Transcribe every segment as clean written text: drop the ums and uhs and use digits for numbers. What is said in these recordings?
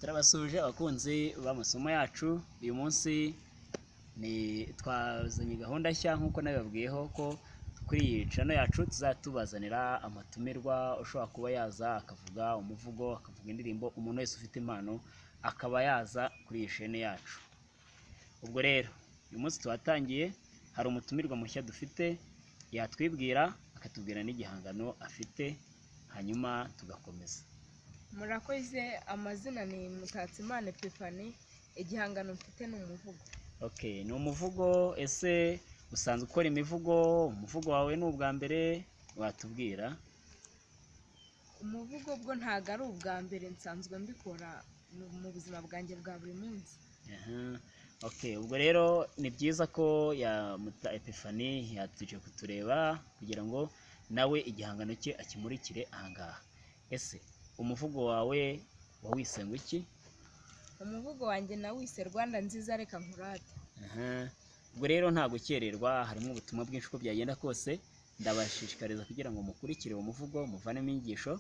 Turabasuhuje abakunzi b'amasomo yacu. Uyu munsi ni twazanye gahunda nshya nk'uko nabibabwiyeho ko kuri iyi channel yacu tuzatubazanira amatumirwa ushobora kuba yaza akavuga umuvugo, akavuga indirimbo, umuntu wese ufite impano akaba yaza kuri iyi chaîne yacu. Ubwo rero uyu munsi tuhatangiye, hari umutumirwa mushya dufite, yatwibwira akatubwira n'igihangano afite, hanyuma tugakomeza. Murakoze, amazina ni Mutatsimana Epiphanie, igihangano mfite ni umuvugo. Okay, ni umuvugo. Ese usanzwe ukora imivugo? Umuvugo wawe ni ubwa mbere? Watubwira? Umuvugo bwo ntabwo ari ubwa mbere, nsanzwe mbikora mu buzima bwanjye bwa buri munsi. Aha. Okay, ubwo rero ni byiza ko ya Muta Epiphanie yatuje kutureba kugira ngo nawe igihangano cye akimurikire ahangaha. Ese umuvugo wawe wawise ngo iki? Umuvugo wanjye nawise Rwanda nziza reka nkurate. Aha. Ubwo rero nta gukererwa, harimo ubutumwa bwinshi uko byagenda kose, ndabashishikariza kugira ngo mukurikire uwo muvugo muvanemo inyigisho,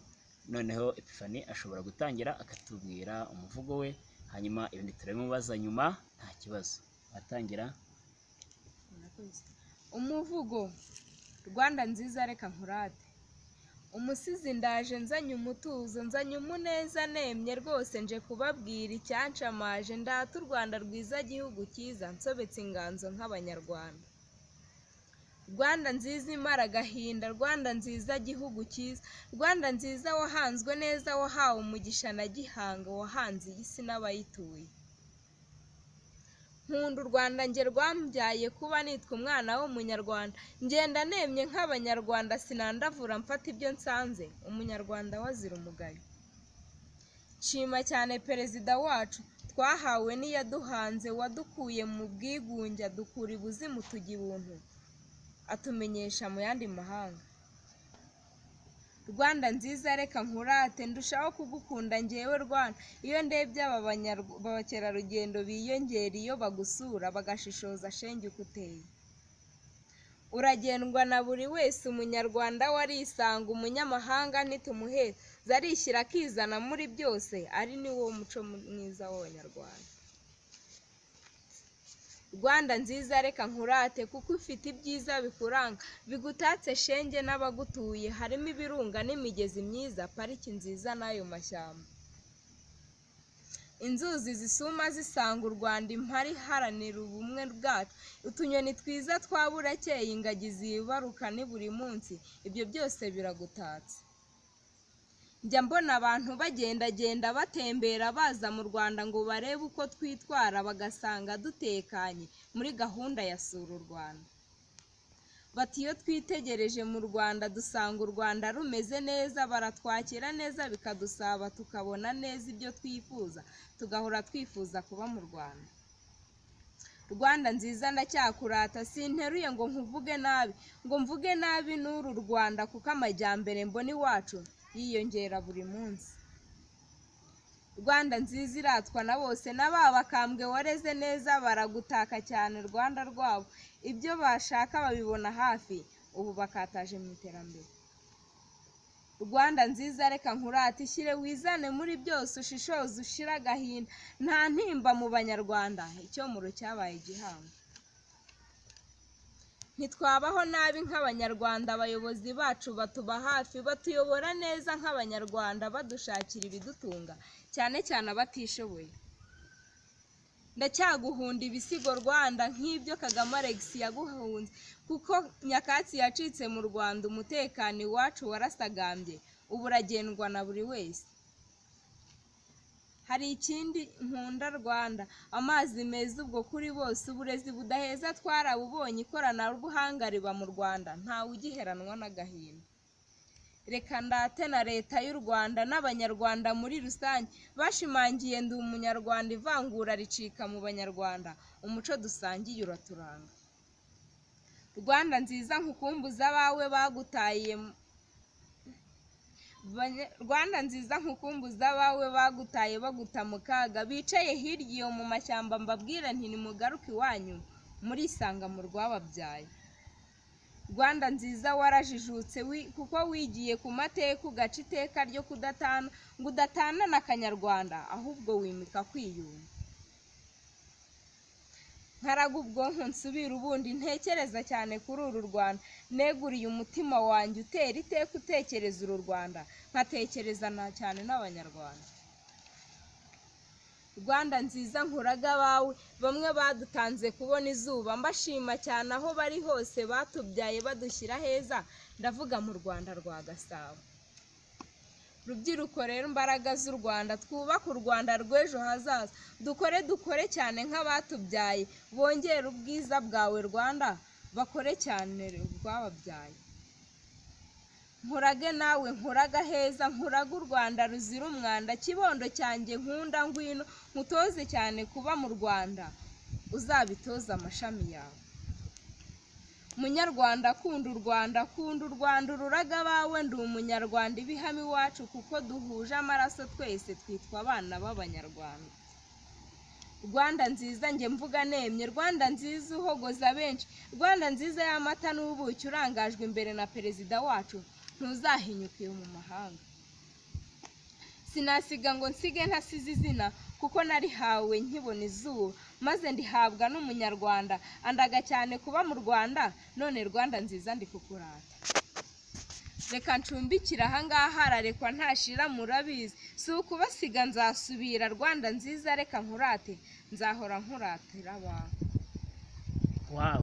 noneho Epiphanie ashobora gutangira akatubwira umuvugo we, hanyuma ibindi turabimubaza nyuma, nta kibazo. Watangira? Murakoze. Umuvugo Rwanda nziza reka nkurate. Umusizi ndaje nzanye umutuzo, nzanye umuneza nemye rwose, nje kubabwira icyanshamaje, ndata u Rwanda rwiza gihugu cyiza, nsobetse inganzo nk'Abanyarwanda. Rwanda nziza imara agahinda, Rwanda nziza gihugu cyiza, Rwanda nziza wahanzwe neza, wahawe umugisha na Gihanga, wahanze iyi si n'abayituye. Nkunda u Rwanda njye rwambyaye kuba nitwa umwana w'Umunyarwanda, ngenda nemye nk'Abanyarwanda, sinandavura mfata ibyo nsanze, Umunyarwanda wazira umugayo. Nshima cyane Perezida wacu twahawe n'iyaduhanze, wadukuye mu bwigunge adukura ibuzimu tujya ibuntu, atumenyesha mu yandi mahanga. Rwanda nziza reka nkurate, ndushaho kugukunda njyewe Rwanda, iyo ndebye aba bakerarugendo biyongera iyo bagusura, bagashishoza shenge uko uteye. Uragendwa na buri wese, Umunyarwanda we arisanga, umunyamahanga ntitumuheza, arishyira akizana muri byose, ari ni wo muco mwiza w'Abanyarwanda. Rwanda nziza reka nkurate, kuko ufite ibyiza bikuranga, bigutatse shenge n'abagutuye, harimo ibirunga n'imigezi myiza, pariki nziza n'ayo mashyamba. Inzuzi zisuma zisanga u Rwanda, impara iharanira ubumwe bwacu, utunyoni twiza twa burakeye, ingagi zibaruka ni buri munsi, ibyo byose biragutatse. Njya mbona abantu bagendagenda batembera baza mu Rwanda ngo barebe uko twitwara, bagasanga dutekanye muri gahunda ya Sura u Rwanda. Bati iyo twitegereje mu Rwanda dusanga u Rwanda rumeze neza, baratwakira neza bikadusaba tukabona neza ibyo twifuza, tugahora twifuza kuba mu Rwanda. Rwanda nziza ndacyakurata, sinteruye ngo nkuvuge nabi, ngo mvuge nabi n'uru Rwanda, kuko amajyambere mbona iwacu yiyongera buri munsi. Rwanda nziza iratwa na bose, na ba bakambwe wareze neza baragutaka cyane Rwanda rwabo, ibyo bashaka babibona hafi, ubu bakataje mu iterambere. Rwanda nziza reka nkurate, ishyire wizane muri byose, ushishoze ushire agahinda, nta ntimba mu Banyarwanda, icyomoro cyabaye igihango. Ntitwabaho nabi nk'Abanyarwanda, abayobozi bacu batuba hafi, batuyobora neza nk'Abanyarwanda, badushakira ibidutunga, cyane cyane abatishoboye. Ndacyaguhunda ibisigo Rwanda nk'ibyo Kagame Alex yaguhunze, kuko nyakatsi yacitse mu Rwanda, umutekano iwacu warasagambye, ubu uragendwa na buri wese. Hari ikindi nkunda Rwanda, amazi meza ubwo kuri bose, uburezi budaheza twarabubonye, ikoranabuhanga riba mu Rwanda, ntawe ugiheranwa n'agahinda. Reka ndate na Leta y'u Rwanda n'Abanyarwanda muri rusange, bashimangiye ndi Umunyarwanda, ivangura ricika mu Banyarwanda, umuco dusangiye uraturanga. Rwanda nziza nkukumbuza abawe bagutaye, Rwanda nziza nkukumbuza abawe bagutaye baguta mu kaga, bicaye hirya iyo mu mashyamba, mbabwira nti nimugaruke iwanyu, murisanga mu rwababyaye. Rwanda nziza warajijutse kuko wigiye ku mateka ugaca iteka ryo kudatana, ngo udatana n'Akanyarwanda ahubwo wimika kwiyunga. Nkaraga ubwonko nsubira ubundi ntekereza cyane kuri uru Rwanda, neguriye umutima wanjye utera iteka utekereza uru Rwanda, nkatekereza cyane n'Abanyarwanda. Rwanda nziza nkuraga abawe, bamwe badutanze kubona izuba, mbashima cyane aho bari hose batubyaye badushyira heza, ndavuga mu Rwanda rwa Gasabo. Rubyiruko rero imbaraga z'u Rwanda, twubake u Rwanda rw'ejo hazaza, dukore dukore cyane nk'abatubyaye, bongere ubwiza bwawe Rwanda, bakore cyane rwababyaye. Nkurage nawe nkuraga heza, nkuraga u Rwanda ruzira umwanda, kibondo cyanjye nkunda ngwino, nkutoze cyane kuba mu Rwanda, uzabitoze amashami yawe. Munyarwanda kunda u Rwanda, kunda u Rwanda ururaga abawe, ndi umunyarwanda ibihame iwacu kuko duhuje amaraso twese twitwa abana b'Abanyarwanda. Rwanda nziza njye mvuga nemye, Rwanda nziza uhogoza benshi, Rwanda nziza y'amata n'ubuki urangajwe imbere na perezida wacu, ntuzahinyuke mu mahanga. Sinasiga ngo nsige ntasize izina kuko narihawe nkibona izuba, maze ndihabwa n'umunyarwanda, andaga cyane kuba mu Rwanda, none Rwanda nziza ndi kukurata. Reka ncumbikire ahangaha ararekwa ntashira murabizi, si ukubasiga nzasubira, Rwanda nziza reka nkurate, nzahora nkuratira abawe. Wow.